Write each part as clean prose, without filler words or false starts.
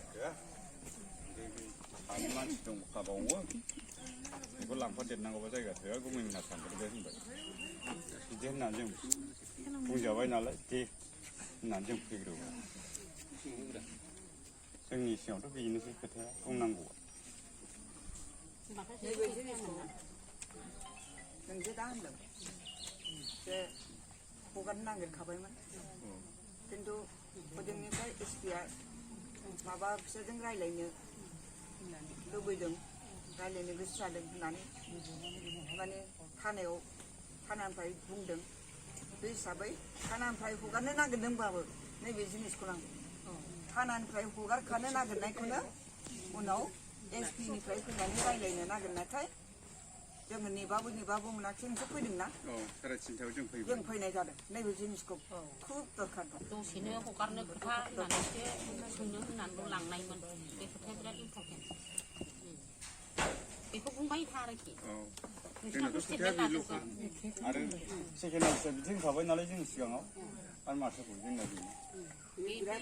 जायगा सानै मानसि दंखाबावो बेखौ लांफादेरनांगौबा जायगा थोआ गभर्नमेन्टआ थांग्रोदो होनबाय बिदि होननानै जों बुंजाबाय नालाय दे होननानै जों फैग्रोबाय जोंनि सिगाङावथ' बेनोसै खोथाया बुंनांगौआ नैबे जिनिसखौ नोंजे दा होनदों जे हगारनो नागिरखाबायमोन खिन्थु हजोंनिफ्राय एसपिआ माबा बिसोरजों रायलायनो लुबैदों रायलायनो गोसो जादों होननानै माने थानानिफ्राय बुंदों बे हिसाबै थानानिफ्राय हगारनो नागिरदोंबाबो नैबे जिनिसखौ नांगौ थानानिफ्राय हगारखानो नागिरनायखौनो उनाव एसपिनिफ्राय फैनानै रायलायनो नागिरनायखाय जोङो नेबाबो मोनाखिसै नोंसोर फैदोंना साराय थिनथायाव जों फैनाय जादों नैबे जिनिसखौ खुब दरखार दं दसेनो हगारनो खोथा होननानैसो सोंनो होननानैल' लांनायमोन बे खोथाया बिराद इम्परटेन्ट बेखौ बुंबाय था आरोखि जोंनाथ' खोथाया बेल'खा आरो सेकेन्ड हाउसआ बिदि होनखाबाय नालाय जोंनि सिगाङाव आरो माथोखौ जोंना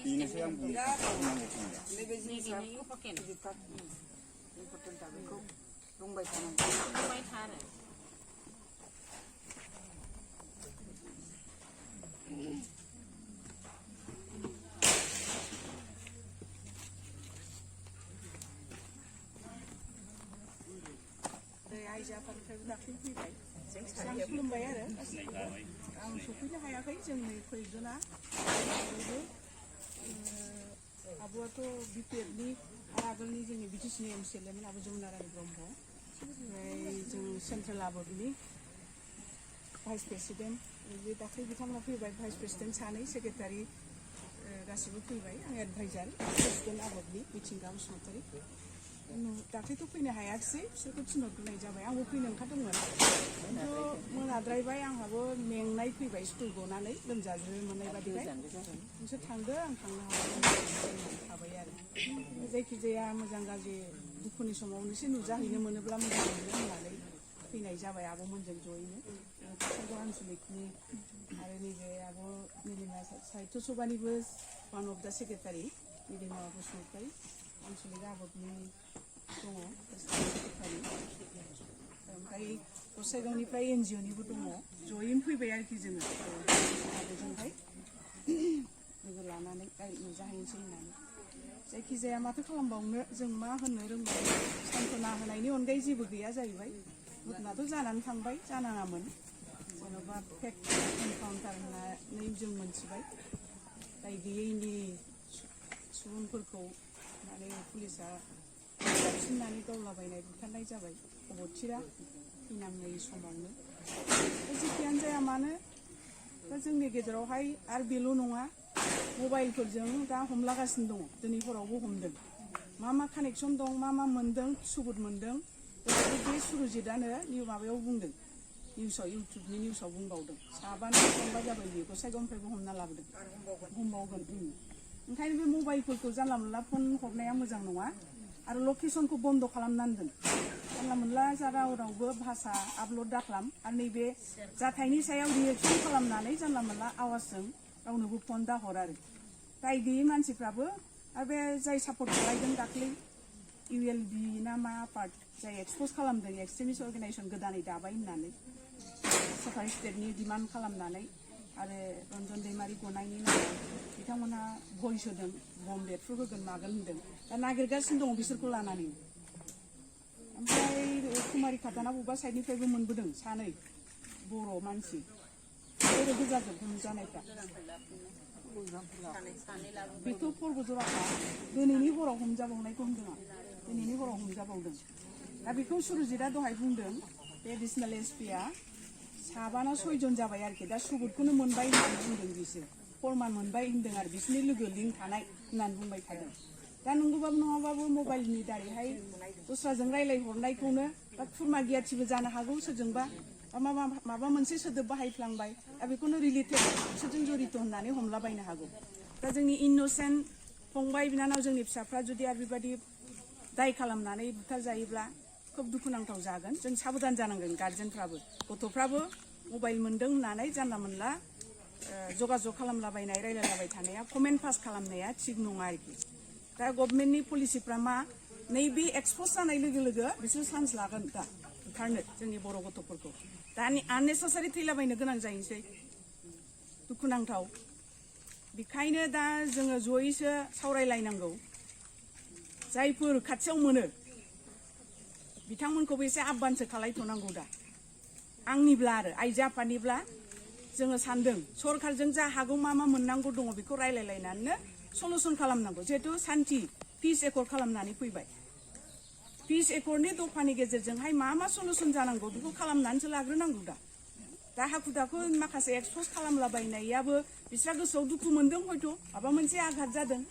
बेनोसै आं नैबे जिनिसा इम्परटेन्टआ बेखौ बुंबाय थानांगौ बुंबाय था आरो आइजो आफादनिफ्रायबो दाख्लै फैबाय आं खुलुमबाय आरो आं सफैनो हायाखै जोंनि खयजना आब'आथ' बिपिएफनि आगोलनि जोंनि बिटिसिनि एमसिएलएमोन आब' जमुना रानि ब्रह्म ओमफ्राय जों सेन्ट्रेल आब'नि भाइस प्रेसिडेन्ट बे दाख्लै बिथांमोना फैबाय भाइस प्रेसिडेन्ट सानै सेक्रेटारि गासिबो फैबाय आं एडभाइजार प्रेसिडेन्ट आब'नि मिथिंगा बसुमतारी दाख्लैथ' फैनो हायाखिसै बिसोरखौ थिनहरग्रोनाय जाबाय आंबो फैनो ओंखारदोंमोन खिन्थु मोनाद्रायबाय आंहाबो मेंनाय फैबाय स्कुल गनानै लोमजाज्रो मोननाय बादिखाय नोंसोर थांदो आं थांनो हाबाय थाबाय आरो जायखिजाया मोजां गाज्रि दुखुनि समाव नोंसोर नुजाहैनो मोनोब्ला मोजां मोनो होननानै फैनाय जाबाय आब'मोनजों जयैनो क'क्राझार आनसलिकनि आरो नैबे आब' निलिमा साहित्य सभानिबो one of the secretary Nilima Basumatary आनसलिक आबदनि दङ सेक्रेटारि ओमफ्राय गसाइगावनिफ्राय एनजिअनिबो दङ जयैनो फैबाय आरोखि जोङो आब'जोंहाय लोगो लानानै नुजाहैनोसै होननानै जायखिजाया माथो खालामबावनो जों मा होननो रोंबाय सान्त्वना होनायनि अनगायै जेबो गैया जाहैबाय घटनाथ' जानानै थांबाय जानाङामोन जेन'बा फेक एनकाउन्टार होननानै जों मोनथिबाय दाय गैयैनि सुबुंफोरखौ माने पुलिसा गाबसिननानै गावलाबायनाय बुथारनाय जाबाय अबथिरा फैनाङै समावनो जेखियानो जाया मानो दा जोंनि गेजेरावहाय आरो बेल' नङा मबाइलफोरजों दा हमलागासिनो दङ दिनै हरावबो हमदों मा कानेक्सन दं मा मोन्दों सुबुद मोन्दों बे सुरजितआनो माबायाव बुंदों निउसाव इउटुबनि निउसाव बुंबावदों साबानो हमबा जाबाय बेयो गसाइगावनिफ्रायबो हमना लाबोदों हमबावगोन ओंखायनो बे मबाइलफोरखौ जानला मोनला फन हरनाया मोजां नङा आरो लकेसनखौ बन्द' खालामनानै दोन जानला मोनला रावबो भाषा आपल'ड दाखालाम आरो नैबे जाथायनि सायाव रिएक्सन खालामनानै जानला मोनला आवाजजों रावनोबो फन दाहर आरो दाय गैयै मानसिफ्राबो आरो बे जाय सापर्ट खालामदों दाख्लै इउएलबि ना मा पार्ट जाय एक्सप'ज खालामदों एक्सट्रिमिस्ट अर्गानाइजेसन गोदानै दाबाय होननानै सेपारेट स्टेटनि डिमान्ड खालामनानै आरो रन्जन दैमारि गनायनि नामाव बिथांमोनहा भइस होदों बम बेरफ्रु होगोन मागोन होनदों दा नागिरगासिनो दङ बिसोरखौ लानानै ओमफ्राय कुमारि खादाना बबेबा साइडनिफ्रायबो मोनबोदों सानै बर' मानसि बर' गोजाजों हमजानायफ्रा बेथ' फरबो जराखा दिनैनि हराव हमजाबावनायखौ होनदों आं दिनैनि हराव हमजाबावदों दा बेखौ सुरजितआ दहाय बुंदों बे एडिसनेल एसपिआ साबाना सयजन जाबाय आरोखि दा सुबुदखौनो मोनबाय होननानै बुंदों बिसोर फरमान मोनबाय होनदों आरो बिसोरनि लोगो लिंक थानाय होननानै बुंबाय थादों दा नंगौबाबो नङाबाबो मबाइलनि दारैहाय दस्राजों रायलायहरनायखौनो बा खुरमा गियाथिबो जानो हागौ सोरजोंबा माबा मोनसे सोदोब बाहायफ्लांबाय दा बेखौनो रिलेटेड बिसोरजों जरित होननानै हमलाबायनो हागौ दा जोंनि इन'सेन्ट फंबाय बिनानाव जोंनि फिसाफ्रा जुदि आरो बेबायदि दाय खालामनानै बुथारजायोब्ला खोब दुखुनांथाव जागोन जों साबधान जानांगोन गार्जेनफ्राबो गथ'फ्राबो मबाइल मोन्दों होननानै जानला मोनला जगाजग खालामलाबायनाय रायलायलाबाय थानाया कमेन्ट पास खालामनाया थिग नङा आरोखि दा गभर्नमेन्टनि पलिसिफ्रा मा नैबे एक्सप'ज जानाय लोगो लोगो बिसोर चान्स लागोन दा ओंखारनो जोंनि बर' गथ'फोरखौ दानि आननेसेसारि थैलाबायनो गोनां जायोसै दुखुनांथाव बेखायनो दा जोङो जयैसो सावरायलायनांगौ जायफोर खाथियाव मोनो बिथांमोनखौबो एसे आबानसो खालायथ'नांगौ दा आंनिब्ला आरो आइजो आफादनिब्ला जोङो सानदों सरकारजों जा हागौ मा मोननांगौ दङ बेखौ रायलायलायनानैनो सलुसन खालामनांगौ जिहेतु सान्थि पिस एकर्ड खालामनानै फैबाय पिस एकर्डनि दफानि गेजेरजोंहाय मा सलुसन जानांगौ बेखौ खालामनानैसो लाग्रोनांगौ दा हाखु दाखु माखासे एक्सप'ज खालामलाबायनायाबो बिस्रा गोसोआव दुखु मोनदों हयथ' माबा मोनसे आघात जादों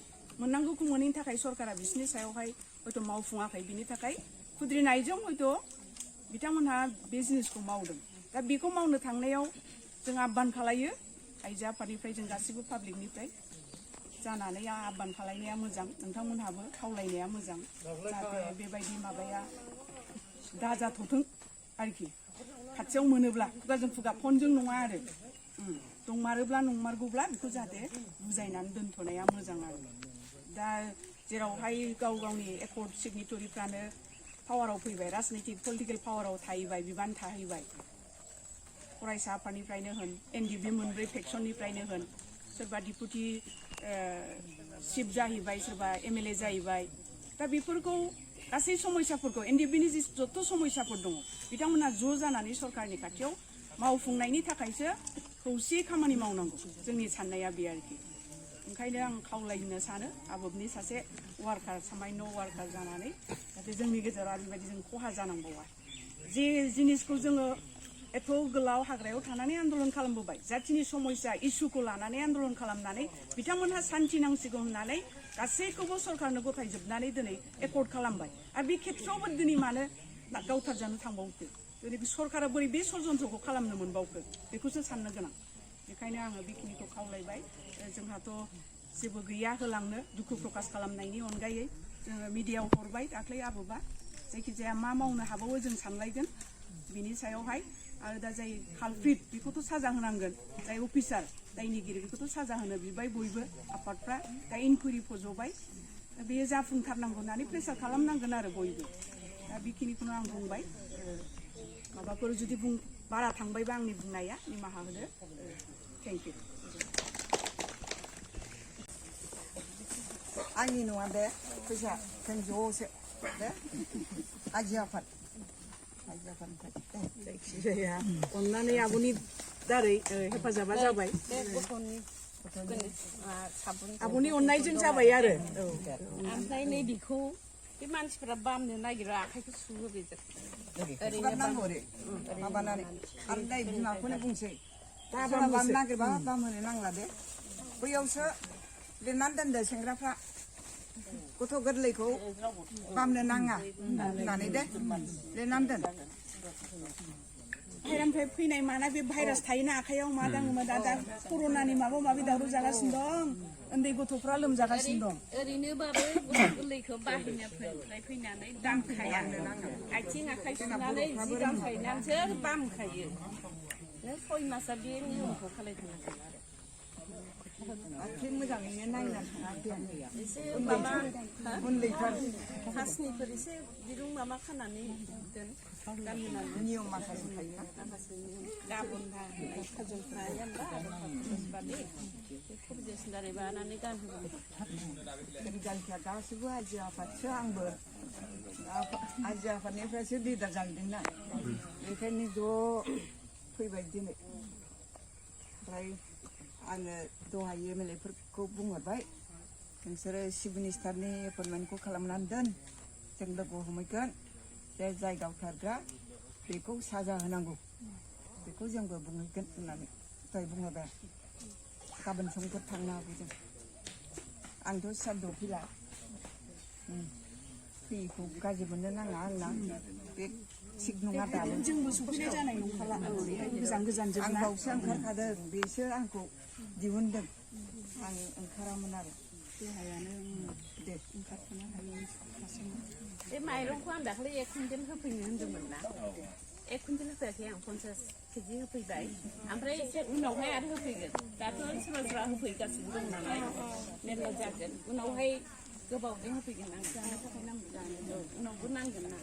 मोननांगौखौ मोनैनि थाखाय सरकारा बिसोरनि सायावहाय हयथ' मावफुङाखै बिनि थाखाय खुद्रिनायजों हयथ' बिथांमोनहा बे जिनिसखौ मावदों दा बेखौ मावनो थांनायाव जों आह्वान खालायो आइजो आफादनिफ्राय जों गासिबो पाब्लिकनिफ्राय जानानै आह्वान खालायनाया मोजां नोंथांमोनहाबो खावलायनाया मोजां जाहाथे बेबायदि माबाया दाजाथ'थों आरोखि खाथियाव मोनोब्ला खुगाजों खुगा फनजों नङा आरो दंमारोब्ला नंमारगौब्ला बेखौ जाहाथे बुजायनानै दोनथ'नाया मोजां आरो दा जेरावहाय गाव गावनि एकर्ड सिगनेटरिफ्रानो पावाराव फैबाय राजनितिक पलिटिकेल पावाराव थाहैबाय बिबान थाहैबाय फरायसा आफादनिफ्रायनो होन एनडिबि मोनब्रै फेक्सननिफ्रायनो होन सोरबा डिपुटि चिफ जाहैबाय सोरबा एमएलए जाहैबाय दा बेफोरखौ गासै समस्याफोरखौ एनडिबिनि जत' समस्याफोर दङ बिथांमोनहा ज' जानानै सरकारनि खाथियाव मावफुंनायनि थाखायसो खौसे खामानि मावनांगौ जोंनि साननाया बे आरोखि ओंखायनो आं खावलायनो सानो आबबनि सासे वार्कार सामान्य वार्कार जानानै जाहाथे जोंनि गेजेराव बेबायदि जों खहा जानांबावा जे जिनिसखौ जोङो एथ' गोलाव हाग्रायाव थानानै आन्दलन खालामबोबाय जाथिनि समस्या इस्युखौ लानानै आन्दलन खालामनानै बिथांमोनहा सान्थि नांसिगौ होननानै गासैखौबो सरकारनो गथायजोबनानै दिनै एकर्ड खालामबाय आरो बे खेथ्रआवबो दिनै मानो गावथारजानो थांबावखो दिनै सरकारा बोरै बे षड्यन्त्रखौ खालामनो मोनबावखो बेखौसो साननो गोनां बेखायनो आङो बेखिनिखौ खावलायबाय जोंहाथ' जेबो गैया होलांनो दुखु प्रकाश खालामनायनि अनगायै जोङो मिडियायाव हरबाय दाख्लै आबोबा जायखिजाया मा मावनो हाबावो जों सानलायगोन बिनि सायावहाय आरो दा जाय कालप्रिट बेखौथ' साजा होनांगोन जाय अफिसार दायनिगिरि बेखौथ' साजा होनो बिबाय बयबो आफादफ्रा दा इनकुइरि फज'बाय बेयो जाफुंथारनांगौ होननानै प्रेसार खालामनांगोन आरो बयबो दा बेखिनिखौनो आं बुंबाय माबाफोर जुदि बारा थांबायबा आंनि बुंनाया निमाहा होदो थेंक इउ आंनि नङा दे फैसा जों ज'सो दे आइजो आफाद जायखिजाया अननानै आब'नि दारै हेफाजाबा जाबाय आब'नि अननायजों जाबाय आरो ओमफ्राय नै बेखौ बे मानसिफ्रा बामनो नागिरो आखाइखौ सुहो बेजों ओरैनो नांगौ ओरै माबानानै आरो नै बिमाखौनो बुंसै सोरबा बाम नागिरबा बाम होनो नांला दे बैयावसो लिरनानै दोनदो सेंग्राफ्रा गथ' गोरलैखौ बामनो नाङा होननानै दे लिरनानै दोन बाहेरानिफ्राय फैनाय माना बे भाइरास थायोना आखाइयाव मा दाङोमोन दा कर'नानि माबा माबि दावराव जागासिनो दं उन्दै गथ'फ्रा लोमजागासिनो दं ओरैनोबाबो गथ' गोरलैखौ बाहेरनिफ्राय फैनानै दामखाया आथिं आखाइ सुनानै जि दामखायनानैसो बामखायो 6 मासआ बे नियमखौ खालायथारनांगोन आथिं मोजाङैनो नायनानै थाङाखै एसे माबा उन्दैफोर फासनिफोर एसे दिरुं माबा खानानै दोन गानहोनानै नियम माखासे थायोना माखासे गाबोनहा खाजलफ्रा होनबा फरजेसनारि बानानै गानहोबाय रिजाल्टफ्रा गासैबो आइजो आफादसो आंबो आइजो आफादनिफ्रायसो लिडार जाहैदोंना बेखायनो ज' फैबाय दिनै ओमफ्राय आङो दहाय एमएलएफोरखौ बुंहरबाय नोंसोरो चिफ मिनिस्टारनि एपइन्टमेन्टखौ खालामनानै दोन जों लोगो हमहैगोन जे जाय गावथारग्रा बेखौ साजा होनांगौ बेखौ जोंबो बुंहैगोन होननानै दहाय बुंहरबाय गाबोन समफोर थांनो हागौ जों आंथ' सानदौ फैला फैयैखौ गाज्रि मोननो नाङा आंना बे थिग नङा दाबो जोंबो सफैनाय जानाय नंखाला गोजान गोजान आं बावसो ओंखारखादों बेसो आंखौ दिहुनदों आं ओंखारामोन आरो देहायानो दे ओंखारथ'नो हायो बे माइरंखौ आं दाखालि 1 कुइन्टेल होफैनो होन्दोंमोन ना 1 कुइन्टेल होफैयाखै आं 50 केजि होफैबाय ओमफ्राय एसे उनावहाय आरो होफैगोन दाथ' सोरबा सोरबा होफैगासिनो दं नालाय मेरला जागोन उनावहाय गोबावजों होफैगोन आं जानो थाखाय नांगौ उनावबो नांगोन ना